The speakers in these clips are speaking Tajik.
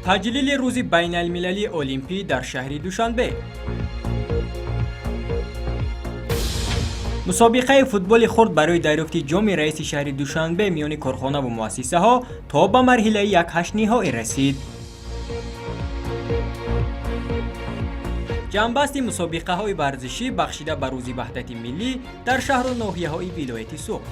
Таҷлили рӯзи байналмилалии олимпӣ дар шаҳри Душанбе. Мусобиқаи футболи хурд барои дарёфти ҷоми раиси шаҳри Душанбе миёни корхонаву муассисаҳо то ба марҳилаи якҳаштниҳоӣ расид. Ҷамъбасти мусобиқаҳои варзишӣ бахшида ба рӯзи ваҳдати миллӣ дар шаҳру ноҳияҳои вилояти Суғд.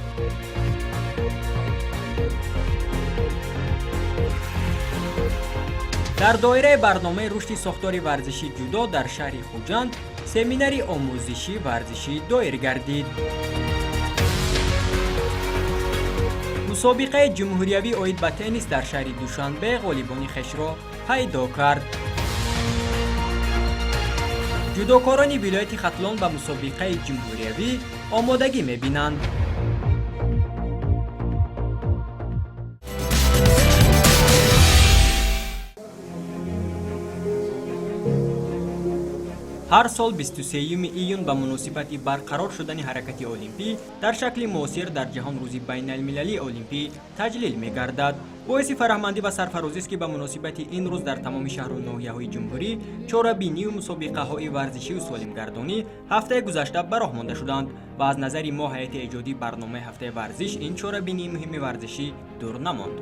Дар доираи барномаи рушди сохтори варзиши ҷудо дар шаҳри Хуҷанд семинари омӯзишӣ варзишӣ доир гардид. Мусобиқаи ҷумҳуриявӣ оид ба теннис дар шаҳри Душанбе ғолибони хешро пайдо кард. Ҷудокорони вилояти Хатлон ба мусобиқаи ҷумҳуриявӣ омодагӣ мебинанд. Ҳар сол 23 июн ба муносибати барқарор шудани ҳаракати олимпӣ дар шакли муосир дар ҷаҳон рӯзи байналмилалии олимпӣ таҷлил мегардад. Боиси фараҳмандӣ ва сарфарозист, ки ба муносибати ин рӯз дар тамоми шаҳру ноҳияҳои ҷумҳурӣ чорабинию мусобиқаҳои варзишию солимгардонӣ ҳафтаи гузашта ба роҳ монда шуданд ва аз назари мо, ҳайати эҷодии барномаи ҳафтаи варзиш, ин чорабинии муҳими варзишӣ дур намонд.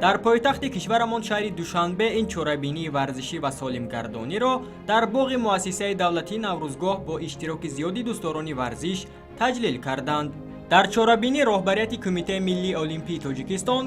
Дар пойтахти кишварамон, шаҳри Душанбе, ин чорабинии варзишӣ ва солимгардониро дар боғи муассисаи давлатии Наврӯзгоҳ бо иштироки зиёди дӯстдорони варзиш таҷлил карданд. Дар чорабинӣ роҳбарияти Кумитаи миллии олимпии Тоҷикистон,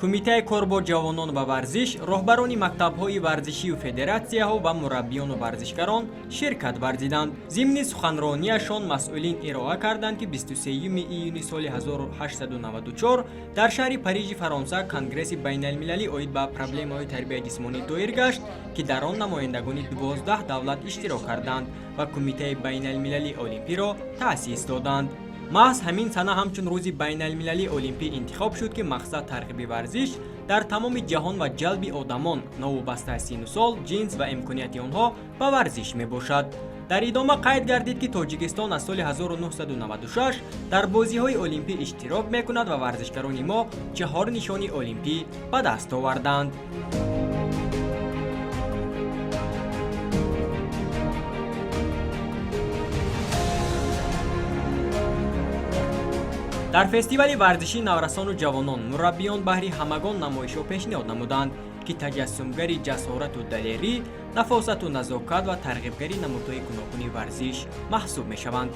Кумитаи кор бо ҷавонон ва варзиш, роҳбарони мактабҳои варзишию федератсияҳо ва мураббиёну варзишгарон ширкат варзиданд. Зимни суханронияшон масъулин ироа карданд, ки 23 июни соли 1894 дар шаҳри Парижи Фаронса конгресси байналмилалӣ оид ба проблемаҳои тарбияи ҷисмонӣ доир гашт, ки дар он намояндагони 12 давлат иштирок карданд ва Кумитаи байналмилалии олимпиро таъсис доданд. Маҳз ҳамин сана ҳамчун рӯзи байналмилалии олимпӣ интихоб шуд, ки мақсад тарғиби варзиш дар тамоми ҷаҳон ва ҷалби одамон новобаста аз сину сол, ҷинс ва имконияти онҳо ба варзиш мебошад. Дар идома қайд гардид, ки Тоҷикистон аз соли 1996 дар бозиҳои олимпӣ иштирок мекунад ва варзишгарони мо чаҳор нишони олимпӣ ба даст оварданд. Дар фестивали варзишии наврасону ҷавонон мураббиён баҳри ҳамагон намоишҳо пешниҳод намуданд, ки таҷассумгари ҷасорату далерӣ, нафосату назокат ва тарғибгари намудҳои гуногуни варзиш маҳсуб мешаванд.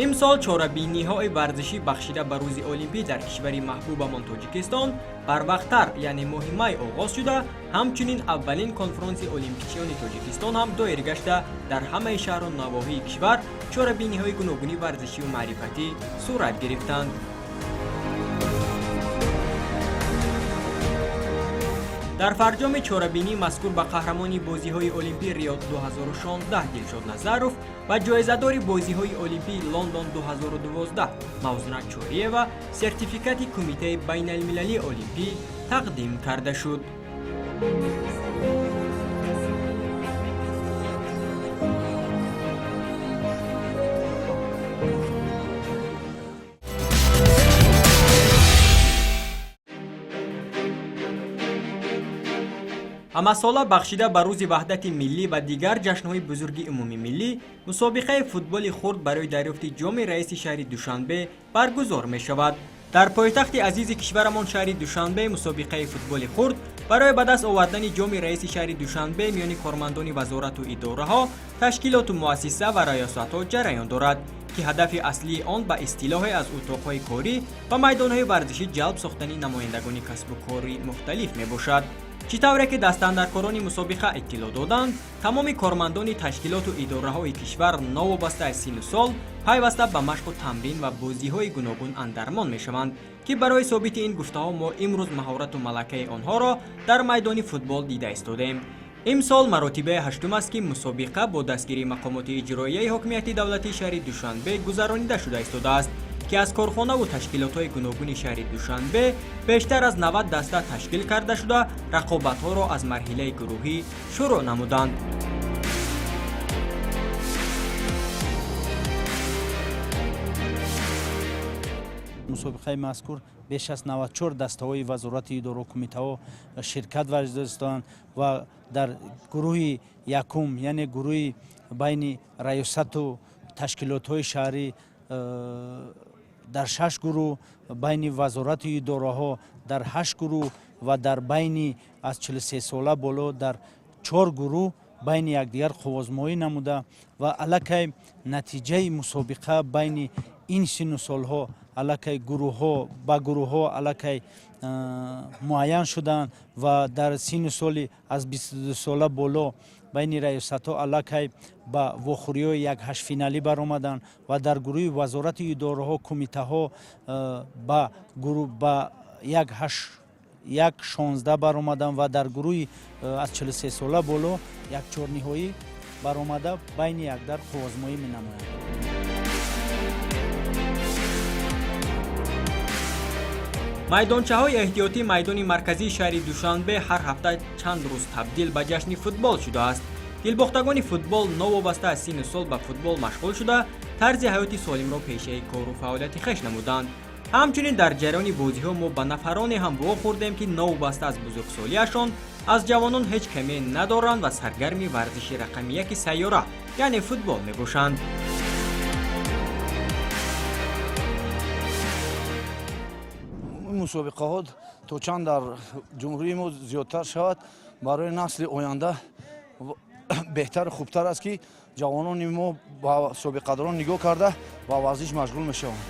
Имсол чорабиниҳои варзишӣ бахшида ба рӯзи олимпӣ дар кишвари маҳбубамон Тоҷикистон барвақттар, яъне моҳи май оғоз шуда, ҳамчунин аввалин конфронси олимпичиёни Тоҷикистон ҳам доир гашта, дар ҳамаи шаҳру навоҳии кишвар чорабиниҳои гуногуни варзишию маърифатӣ сурат гирифтанд. Дар фарҷоми чорабинии мазкур ба қаҳрамони бозиҳои олимпии Рио 2016 Дилшод Назаров ва ҷоизадори бозиҳои олимпии Лондон 2012 Мавзуна Чориева сертификати Кумитаи байналмилалии олимпӣ тақдим карда шуд. Ҳамасола бахшида ба рӯзи ваҳдати миллӣ ва дигар ҷашнҳои бузурги умумимиллӣ мусобиқаи футболи хурд барои дарёфти ҷоми раиси шаҳри Душанбе баргузор мешавад. Дар пойтахти азизи кишварамон, шаҳри Душанбе, мусобиқаи футболи хурд барои ба даст овардани ҷоми раиси шаҳри Душанбе миёни кормандони вазорату идораҳо, ташкилоту муассиса ва раёсатҳо ҷараён дорад, ки ҳадафи аслии он ба истилоҳе аз утоқҳои корӣ ва майдонҳои варзишӣ ҷалб сохтани намояндагони касбу кори мухталиф мебошад. Чӣ тавре ки дастандаркорони мусобиқа иттилоъ доданд, тамоми кормандони ташкилоту идораҳои кишвар новобаста аз сину сол пайваста ба машқу тамрин ва бозиҳои гуногун андармон мешаванд, ки барои собити ин гуфтаҳо мо имрӯз маҳорату малакаи онҳоро дар майдони футбол дида истодем. Имсол маротибаи ҳаштум аст, ки мусобиқа бо дастгирии мақомоти иҷроияи ҳокимияти давлатии шаҳри Душанбе гузаронида шуда истодааст, ки аз корхонаву ташкилотҳои гуногуни шаҳри Душанбе бештар аз 90 даста ташкил карда шуда, рақобатҳоро аз марҳилаи гурӯҳӣ шурӯъ намуданд. Мусобиқаи мазкур беш аз 94 дастаҳои вазорати идору кумитаҳо ширкат варзидаистанд ва дар гурӯҳи якум, яъне гурӯҳи байни раёсату ташкилотҳои шаҳрӣ дар шаш гурӯҳ, байни вазорату идораҳо дар ҳашт гурӯҳ ва дар байни аз 43 сола боло дар чор гурӯҳ байни якдигар қувваозмоӣ намуда ва аллакай натиҷаи мусобиқа байни ин синну солҳо аллакай гурӯҳҳо ба гурӯҳҳо аллакай муайян шуданд ва дар синну соли аз 22 сола боло байни раёсатҳо аллакай ба вохӯриҳои як ҳаштфиналӣ баромаданд ва дар гурӯҳи вазорату идораҳо, кумитаҳо ба як 16 баромаданд ва дар гурӯҳи аз 43 сола боло як чорниҳоӣ баромада байни якдигар қувваозмоӣ менамоянд. Майдончаҳои эҳтиётӣ майдони марказии шаҳри Душанбе ҳар ҳафта чанд рӯз табдил ба ҷашни футбол шудааст. Дилбохтагони футбол новобаста аз синну сол ба футбол машғул шуда, тарзи ҳаёти солимро пешаи кору фаъолияти хеш намуданд. Ҳамчунин дар ҷараёни бозиҳо мо ба нафароне ҳам вохӯрдем, ки новобаста аз бузургсолиашон аз ҷавонон ҳеҷ каме надоранд ва саргарми варзиши рақами яки сайёра, яъне футбол мебошанд. Мусобиқаҳо то чанд дар ҷумҳурии мо зиёдтар шавад, барои насли оянда беҳтару хубтар аст, ки ҷавонони мо ба собиқадорон нигоҳ карда ба варзиш машғул мешаванд.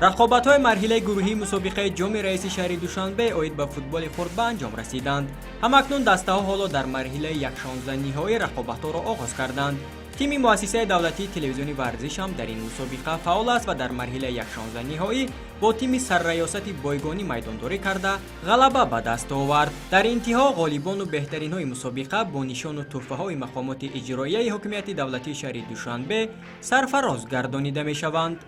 Рақобатҳои марҳилаи гурӯҳии мусобиқаи Ҷоми раиси шаҳри Душанбе оид ба футболи хурд ба анҷом расиданд. Ҳамакнун дастаҳо ҳоло дар марҳилаи 1/16 ниҳоӣ рақобатҳоро оғоз карданд. Тими муассисаи давлатии телевизиони варзиш ҳам дар ин мусобиқа фаъол аст ва дар марҳилаи 1/16 ниҳоӣ бо тими сарраёсати бойгонӣ майдондорӣ карда, ғалаба ба даст овард. Дар интиҳо ғолибону беҳтаринҳои мусобиқа бо нишону тӯҳфаҳои мақомоти иҷроияи ҳокимияти давлатии шаҳри Душанбе сарфароз гардонида мешаванд.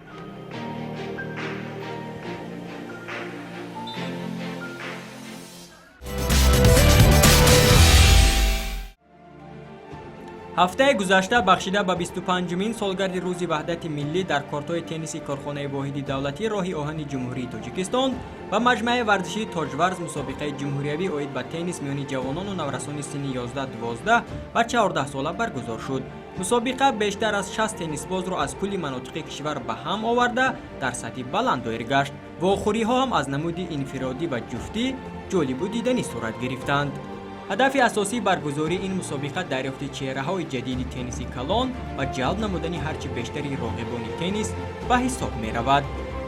Ҳафтаи гузашта, бахшида ба 25-умин солгарди Рӯзи ваҳдати миллӣ, дар кортҳои тенниси корхонаи воҳиди давлатии роҳи оҳани Ҷумҳурии Тоҷикистон ва маҷмӯаи варзишии Тоҷварз мусобиқаи ҷумҳуриявӣ оид ба теннис миёни ҷавонону наврасони синни 11, 12 ва 14 сола баргузор шуд. Мусобиқа бештар аз 60 теннисбозро аз кулли манотиқи кишвар ба ҳам оварда, дар сатҳи баланд доир гашт. Вохӯриҳо ҳам аз намуди инфиродӣ ва ҷуфтӣ ҷолибу диданӣ сурат гирифтанд. Ҳадафи асосии баргузории ин мусобиқа дарёфти чеҳраҳои ҷадиди тенниси калон ва ҷалб намудани ҳарчи бештари роғибони теннис ба ҳисоб меравад.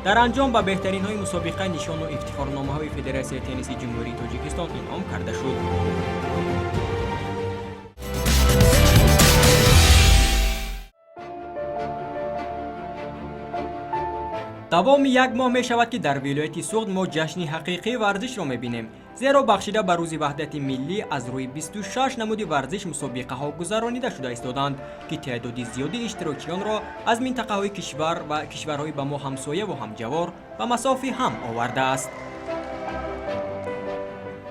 Дар анҷом ба беҳтаринҳои мусобиқа нишону ифтихорномаҳои Федератсияи тенниси Ҷумҳурии Тоҷикистон инъом карда шуд. Давоми як моҳ мешавад, ки дар вилояти Суғд мо ҷашни ҳақиқии варзишро мебинем, зеро бахшида ба Рӯзи ваҳдати миллӣ аз рӯи 26 намуди варзиш мусобиқаҳо гузаронида шуда истоданд, ки теъдоди зиёди иштирокчиёнро аз минтақаҳои кишвар ва кишварҳои ба мо ҳамсояву ҳамҷавор ба масофи ҳам овардааст.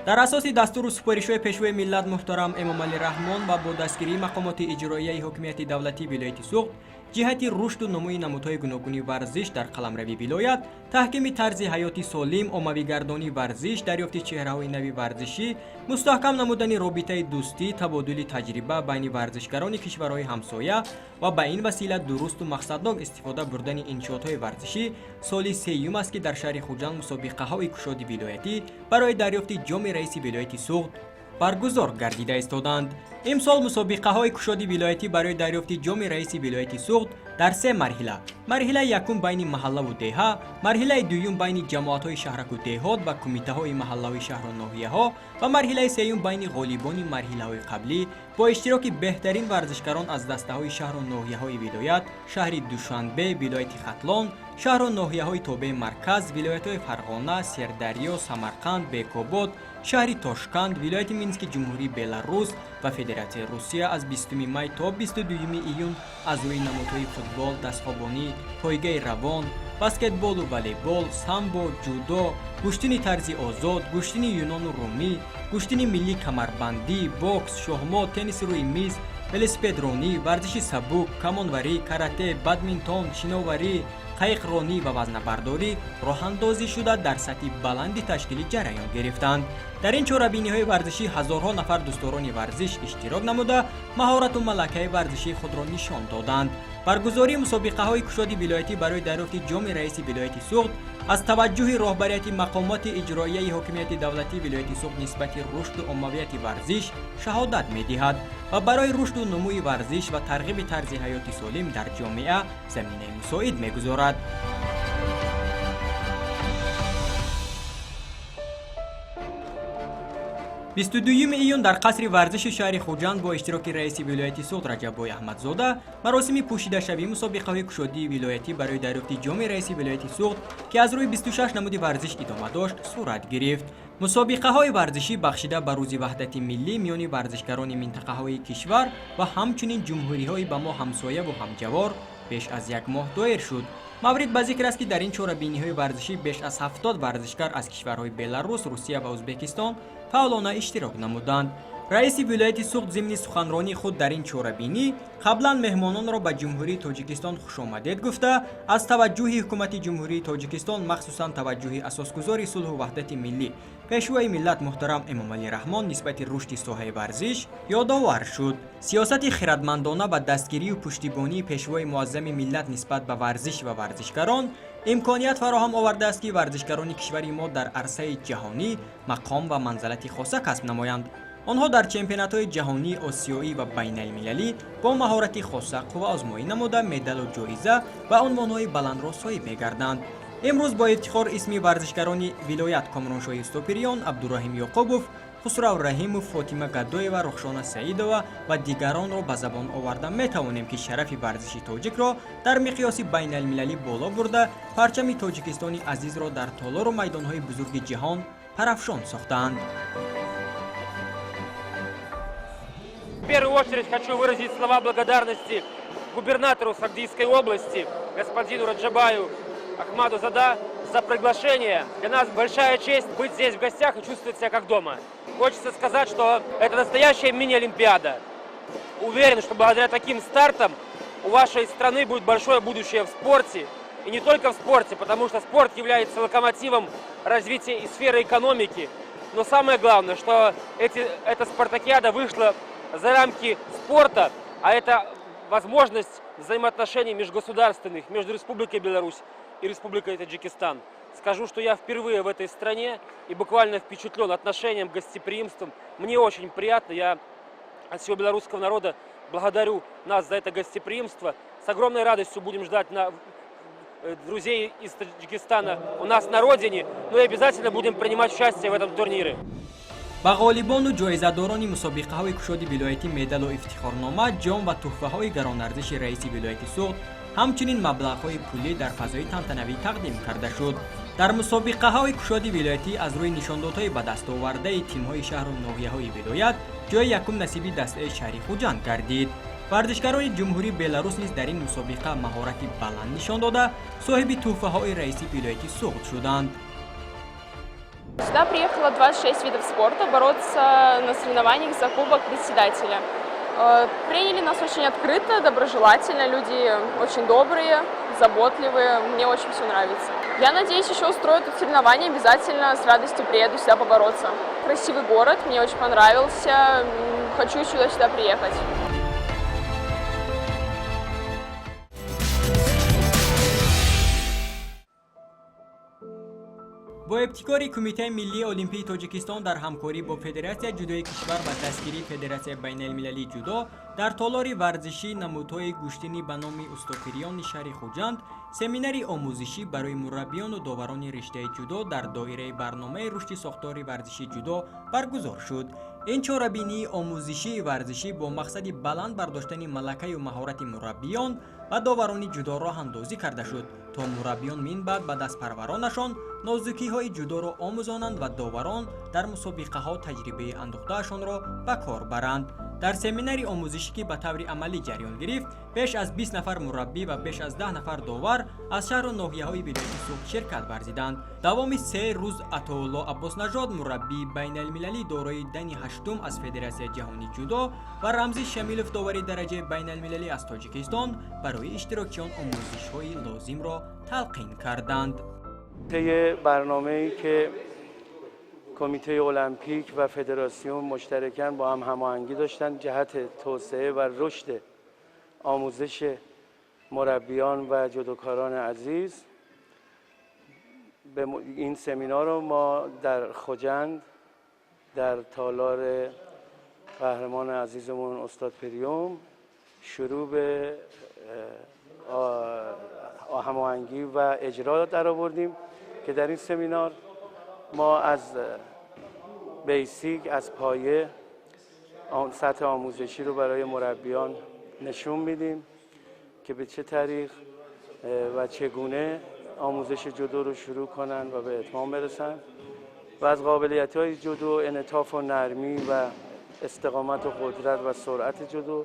Дар асоси дастуру супоришҳои Пешвои миллат муҳтарам Эмомалӣ Раҳмон ва бо дастгирии мақомоти иҷроияи ҳокимияти давлатии вилояти Суғд, ҷиҳати рушду нумӯи намудҳои гуногуни варзиш дар қаламрави вилоят, таҳкими тарзи ҳаёти солим, оммавигардонии варзиш, дарёфти чеҳраҳои нави варзишӣ, мустаҳкам намудани робитаи дӯстӣ, табодули таҷриба байни варзишгарони кишварҳои ҳамсоя ва ба ин васила дурусту мақсаднок истифода бурдани иншоотҳои варзишӣ, соли сеюм аст, ки дар шаҳри Хуҷанд мусобиқаҳои кушоди вилоятӣ барои дарёфти Ҷоми раиси вилояти Суғд баргузор гардида истоданд. Имсол мусобиқаҳои кушоди вилоятӣ барои дарёфти Ҷоми раиси вилояти Суғд дар се марҳила: марҳилаи якум байни маҳаллаву деҳа, марҳилаи дуюм байни ҷамоатҳои шаҳраку деҳот ва кумитаҳои маҳаллаҳои шаҳру ноҳияҳо ва марҳилаи сеюм байни ғолибони марҳилаҳои қаблӣ бо иштироки беҳтарин варзишгарон аз дастаҳои шаҳру ноҳияҳои вилоят, шаҳри Душанбе, вилояти Хатлон, шаҳру ноҳияҳои тобеи марказ, вилоятҳои Фарғона, Сердарё, Самарқанд, Бекобод, шаҳри Тошканд, вилояти Мински Ҷумҳурии Беларус ва Федератсияи Русия аз 20 май то 22 июн аз рӯи намудҳои футбол, дастхобонӣ, пойгаи равон, баскетболу волейбол, самбо, ҷудо, гӯштини тарзи озод, гӯштини юнону румӣ, гӯштини миллии камарбандӣ, бокс, шоҳмот, тенниси рӯи миз, велосипедронӣ, варзиши сабук, камонварӣ, карате, бадминтон, шиноварӣ, Қайиқронӣ ва вазнабардорӣ роҳандозӣ шуда, дар сатҳи баланди ташкилӣ ҷараён гирифтанд. Дар ин чорабиниҳои варзишӣ ҳазорҳо нафар дӯстдорони варзиш иштирок намуда, маҳорату малакаи варзишии худро нишон доданд. Баргузории мусобиқаҳои кушоди вилоятӣ барои дарёфти ҷоми раиси вилояти Суғд аз таваҷҷӯҳи роҳбарияти мақомоти иҷроияи ҳокимияти давлатии вилояти Суғд нисбати рушду оммавияти варзиш шаҳодат медиҳад ва барои рушду нумӯи варзиш ва тарғиби тарзи ҳаёти солим дар ҷомеа заминаи мусоид мегузорад. 22 июн дар қасри варзиши шаҳри Хуҷанд бо иштироки раиси вилояти Суғд Раҷаббой Аҳмадзода маросими пӯшидашавии мусобиқаҳои кушодии вилоятӣ барои дарёфти ҷоми раиси вилояти Суғд, ки аз рӯи 26 намуди варзиш идома дошт, сурат гирифт. Мусобиқаҳои варзишӣ бахшида ба Рӯзи ваҳдати миллӣ миёни варзишгарони минтақаҳои кишвар ва ҳамчунин ҷумҳуриҳои ба мо ҳамсояву ҳамҷавор беш аз як моҳ доир шуд. Маврид ба зикр аст, ки дар ин чорабиниҳои варзишӣ беш аз 70 варзишгар аз кишварҳои Беларус, Русия ва Ӯзбекистон фаъолона иштирок намуданд. Раиси вилояти Суғд зимни суханронии худ дар ин чорабинӣ қаблан меҳмононро ба Ҷумҳурии Тоҷикистон хушомадед гуфта, аз таваҷҷӯҳи ҳукумати Ҷумҳурии Тоҷикистон, махсусан таваҷҷӯҳи асосгузори сулҳу ваҳдати миллӣ, Пешвои миллат муҳтарам Эмомалӣ Раҳмон нисбати рушди соҳаи варзиш ёдовар шуд. Сиёсати хирадмандона ва дастгирию пуштибонии Пешвои муаззами миллат нисбат ба варзиш ва варзишгарон имконият фароҳам овардааст, ки варзишгарони кишвари мо дар арсаи ҷаҳонӣ мақом ва манзалати хоса касб намоянд. Онҳо дар чемпионатҳои ҷаҳонӣ, осиёӣ ва байналмилалӣ бо маҳорати хоса қувваозмоӣ намуда, медалу ҷоиза ва унвонҳои баландро соҳиб мегарданд. Имрӯз бо ифтихор исми варзишгарони вилоят Комроншоҳи Устопириён, Абдураҳим Ёқубов, Хусрав Раҳимов, Фотима Гадоева, Рухшона Саидова ва дигаронро ба забон оварда метавонем, ки шарафи варзиши тоҷикро дар миқёси байналмилалӣ боло бурда, парчами Тоҷикистони азизро дар толору майдонҳои бузурги ҷаҳон парафшон сохтаанд. В первую очередь хочу выразить слова благодарности губернатору Согдийской области, господину Раджабаю Ахмаду Зада, за приглашение. Для нас большая честь быть здесь в гостях и чувствовать себя как дома. Хочется сказать, что это настоящая мини-олимпиада. Уверен, что благодаря таким стартам у вашей страны будет большое будущее в спорте. И не только в спорте, потому что спорт является локомотивом развития и сферы экономики. Но самое главное, что эта спартакиада вышла за рамки спорта, а это возможность взаимоотношений межгосударственных между Республикой Беларусь и Республикой Таджикистан. Скажу, что я впервые в этой стране и буквально впечатлен отношением, гостеприимством. Мне очень приятно, я от всего белорусского народа благодарю нас за это гостеприимство. С огромной радостью будем ждать друзей из Таджикистана у нас на родине, но и обязательно будем принимать участие в этом турнире. Ба ғолибону ҷоизадорони мусобиқаҳои кушоди вилоятӣ медалу ифтихорнома, ҷом ва тӯҳфаҳои гаронарзиши раиси вилояти Суғд, ҳамчунин маблағҳои пулӣ дар фазои тантанавӣ тақдим карда шуд. Дар мусобиқаҳои кушоди вилоятӣ аз рӯи нишондодҳои ба дастовардаи тимҳои шаҳру ноҳияҳои вилоят ҷои якум насиби дастаи шаҳри Хуҷанд гардид. Варзишгарони Ҷумҳурии Беларус низ дар ин мусобиқа маҳорати баланд нишон дода, соҳиби тӯҳфаҳои раиси вилояти Суғд шуданд. Сюда приехало 26 видов спорта бороться на соревнованиях за кубок председателя. Приняли нас очень открыто, доброжелательно, люди очень добрые, заботливые, мне очень все нравится. Я надеюсь, еще устроят тут соревнования, обязательно с радостью приеду сюда побороться. Красивый город, мне очень понравился, хочу еще сюда приехать. Бо ибтикори Кумитаи миллии олимпии Тоҷикистон дар ҳамкорӣ бо Федератсияи ҷудои кишвар ва дастгирии Федератсияи байналмилалии ҷудо дар толори варзишии намудҳои гӯштинӣ ба номи Устопириёни шаҳри Хуҷанд семинари омӯзишӣ барои мураббиёну доварони риштаи ҷудо дар доираи барномаи рушди сохтори варзиши ҷудо баргузор шуд. Ин чорабинии омӯзишии варзишӣ бо мақсади баланд бардоштани малакаю маҳорати мураббиён ва доварони ҷудо роҳандозӣ карда шуд, то мураббиён минбаъд ба дастпарваронашон нозукиҳои ҷудоро омӯзонанд ва доварон дар мусобиқаҳо таҷрибаи андӯхтаашонро ба кор баранд. Дар семинари омӯзишӣ, ки ба таври амалӣ ҷараён гирифт, беш аз 20 нафар мураббӣ ва беш аз 10 нафар довар аз шаҳру ноҳияҳои вилояти Суғд ширкат варзиданд. Давоми 3 рӯз Атоулло Аббоснажод, мураббии байналмилалӣ дорои дани ҳаштум аз Федератсияи ҷаҳонии ҷудо, ва Рамзӣ Шамилов, довари дараҷаи байналмилалӣ аз Тоҷикистон, барои иштирокчиён омӯзишҳои лозимро талқин карданд. طی برنامه‌ای که کمیته المپیک و فدراسیون مشترکاً با هم هماهنگی داشتن جهت توسعه و رشد آموزش مربیان و جودوکاران عزیز، به این سمینار رو ما در خجند در تالار قهرمان عزیزمون استاد پریوم شروع به هماهنگی و اجرا در آوردیم که در این سمینار ما از basic، از پایه سطح آموزشی رو برای مربیان نشون میدیم که به چه طریق و چگونه آموزش جودو رو شروع کنن و به اتمام برسن و از قابلیت های جودو، انعطاف و نرمی و استقامت و قدرت و سرعت جودو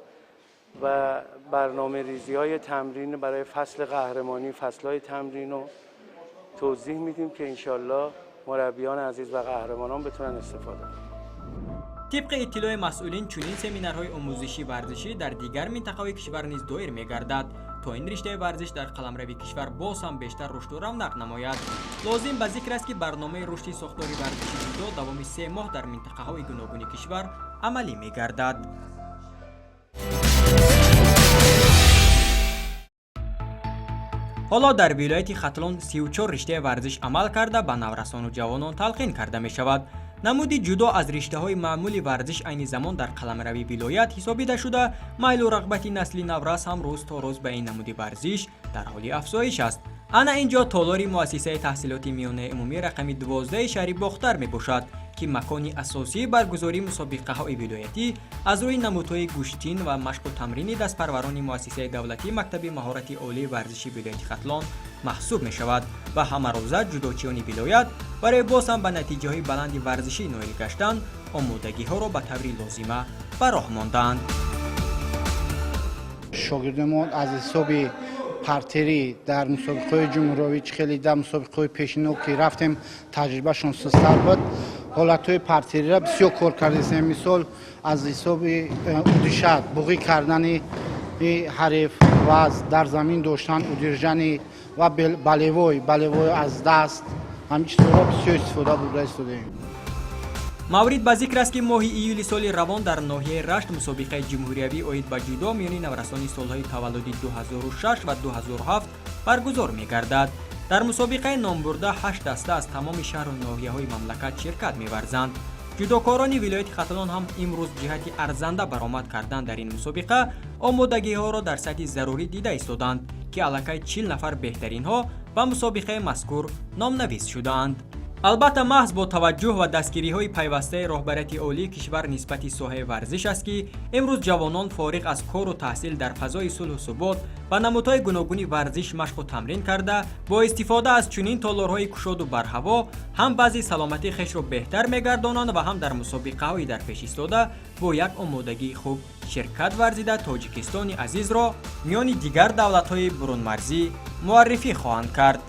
و برنامه ریزی های تمرین برای فصل قهرمانی، فصل های تمرین رو توضیح میدیم که انشالله مربیان عزیز و قهرمانان بتونن استفاده کنن. Тибқи иттилои масъулин, чунин семинарҳои омӯзишӣ варзишӣ дар дигар минтақаҳои кишвар низ доир мегардад, то ин риштаи варзиш дар қаламрави кишвар боз ҳам бештар рушду равнақ намояд. Лозим ба зикр аст, ки барномаи рушди сохтори варзиши ҷудо давоми 3 моҳ дар минтақаҳои гуногуни кишвар амалӣ мегардад. Ҳоло дар вилояти Хатлон 34 риштаи варзиш амал карда, ба наврасону ҷавонон талқин карда мешавад. Намуди ҷудо аз риштаҳои маъмули варзиш айни замон дар қаламрави вилоят ҳисобида шуда, майлу рағбати насли наврас ҳам рӯз то рӯз ба ин намуди варзиш дар ҳоли афзоиш аст. Ана ин ҷо толори муассисаи таҳсилоти миёнаи умумӣ рақами 12 шаҳри Бохтар мебошад, ки макони асосии баргузории мусобиқаҳои вилоятӣ аз рӯи намудҳои гӯштин ва машқу тамрини дастпарварони муассисаи давлатии мактаби маҳорати олии варзиши вилояти Хатлон маҳсуб мешавад ва ҳамарӯза ҷудочиёни вилоят барои боз ҳам ба натиҷаҳои баланди варзишӣ ноил гаштан омодагиҳоро ба таври лозима ба роҳ мондаанд. Шогирдони аз ҳисоби партерӣ дар мусобиқаҳои ҷумҳуриявӣ, чӣ хеле дар мусобиқаҳои пешино ки рафтем, таҷрибашон сустар буд. Ҳолатҳои партериро бисёр кор кардастем. Мисол, аз ҳисоби удушать, буғӣ кардани ҳариф ва дар замин доштан, удержание ва болевой, болевой аз даст, ҳамин чизҳоро бисёр истифода бурда истодаем. Маврид ба зикр аст, ки моҳи июли соли равон дар ноҳияи Рашт мусобиқаи ҷумҳуриявӣ оид ба ҷудо миёни наврасони солҳои таваллуди 2006 ва 2007 баргузор мегардад. Дар мусобиқаи номбурда ҳашт даста аз тамоми шаҳру ноҳияҳои мамлакат ширкат меварзанд. Ҷудокорони вилояти Хатлон ҳам имрӯз ҷиҳати арзанда баромад кардан дар ин мусобиқа омодагиҳоро дар сатҳи зарурӣ дида истоданд, ки аллакай 40 нафар беҳтаринҳо ба мусобиқаи мазкур номнавис шудаанд. Албатта, маҳз бо таваҷҷӯҳ ва дастгириҳои пайвастаи роҳбарияти олии кишвар нисбати соҳаи варзиш аст, ки имрӯз ҷавонон фориғ аз кору таҳсил дар фазои сулҳу субот ба намудҳои гуногуни варзиш машқу тамрин карда, бо истифода аз чунин толорҳои кушоду барҳаво ҳам вазъи саломатии хешро беҳтар мегардонанд ва ҳам дар мусобиқаҳои дар пеш истода бо як омодагии хуб ширкат варзида, Тоҷикистони азизро миёни дигар давлатҳои бурунмарзӣ муаррифӣ хоҳанд кард.